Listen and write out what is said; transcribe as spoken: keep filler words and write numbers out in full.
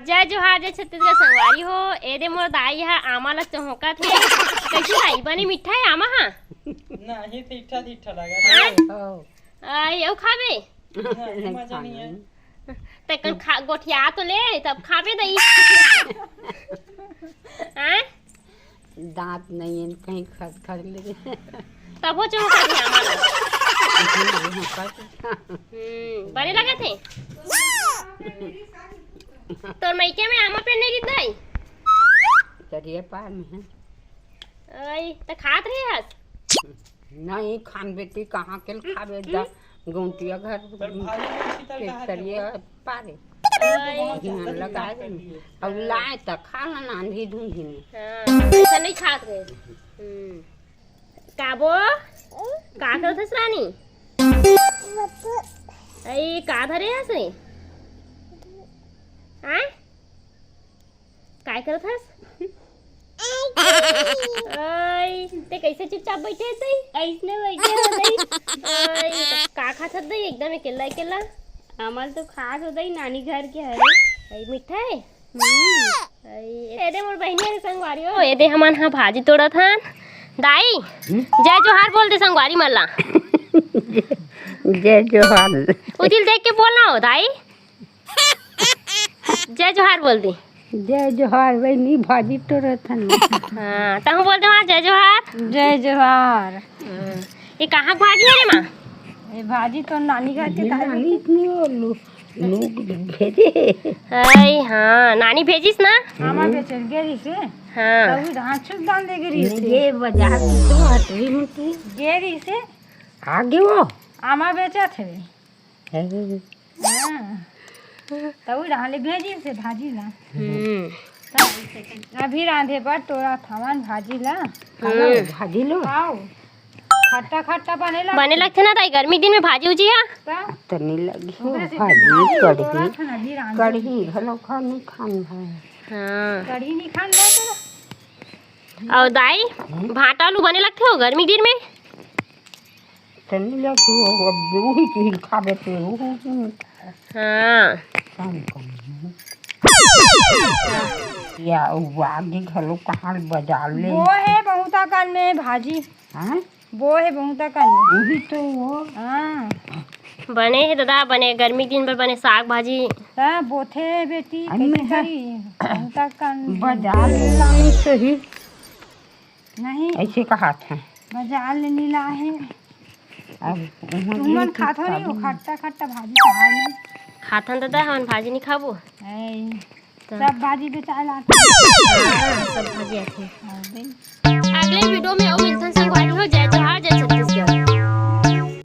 जय जोहार, जय छत्तीसगढ़ संगवारी हो। ए दे मोर दाई ह आमा ल चहोकत हे। कइसे दाई, बने मीठा हे आमा ह? नहीं, तीठा तीठा लगा। हाँ? आई, अउ खाबे? नहीं, मजा नहीं है। ते कन खा, गोठिया तो ले, तब खाबे दई। हाँ? दांत नहीं है, कहीं खस खस ले। तब हो चुका है हमारा। हम्म, बने लगा थे। तोर मइके में आमा पेड़ नहीं गिरता है? चढ़िए पार में है। आई, त खात रहे हस? नहीं खान बेटी, कहाँ के खाबे दा। गौंटिया घर के तरिया पारे। आई। ध्यान लगा दे। अब लाए त खा ला, नांधी धूंधी में। हाँ, ऐसा नहीं खात रहे। हम्म। काबो? का करत हस रानी? आई, का धरे हस रे? हाँ? काय करत हस? ओय, ते कैसे चुपचाप बैठे हस दई? ऐसने बैठे हो दई। ओय, का खात हस दई? एकदम अकेला अकेला। हमन तो खात हो दई, नानी घर के हरे। ओय, मीठा है? हम्म। ओय, ए दे मोर बहिनी हरे संगवारी हो। ए दे हमन हा भाजी तोड़त हन। दाई, हम्म? जय जोहार बोल दे संगवारी मन ला। जय जोहार। उदिल देख के बोलना हो दाई। जय जोहार बोल दे। जय जोहार बहिनी, भाजी टोरत हन। हाँ, तहूँ बोल दे माँ, जय जोहार। जय जोहार। हाँ, ये कहाँ के भाजी हरे माँ? ये भाजी तो नानी घर के ये ताई नानी इतनी वो लो-, लोग भेजे। अरे हाँ, नानी भेजिस ना? आमा बेचल गे रहिसे। हाँ। तभी धान छुट डाल दे गे रहिसे। ये बाजार में तो हटरी में की गे रहिसे। आगे वो। आमा बेचत हवे। है। हाँ। त उही डाहन ले भेजिस हे भाजी ला। हम्म। त अभी रांधे बर टोरत हवन भाजी ला। हम्म। भाजी लो। खाओ। खट्टा खट्टा बने लगथे। बने लगथे ना दाई, गर्मी दिन में भाजी उजी हा। त तनी लगी हो ओकरे से भाजी भाजी कढ़ी। टोरत हन अभी रांधे। कढ़ी घलो खा नहीं खान भाई। हाँ। कढ़ी नहीं खान भाई तोरा। अउ दाई, हम्म? भांटा आलू बने लगथे हो गर्मी दिन में? तनी ले तू अब उही चीज खाबे ते उही चीज। हाँ। काम करना। या उ आगे घलो कहाँ बाजार ले? वो है बहुता कन में भाजी। हाँ? वो है बहुता कन में। उही तो वो। हाँ। बने हे दादा, बने गर्मी दिन बर बने साग भाजी। हाँ, बोथे बेटी, अरे कैसे मैं करी? बहुता कन में। बाजार ले लानी सही। नहीं। ऐसे कहात हे। बाजार ले नी लाए हे। अब उहाँ तुमन ले खात हो नहीं हो, खाबो। खट्टा खट्टा भाजी खाए नहीं। खाथन दादा, हमन भाजी नहीं खाबो। ऐ, त सब भाजी बेचाए ला। हाँ, सब भाजी आथे। हाँ, दे। अगले वीडियो में अउ मिलथन संगवारी हो।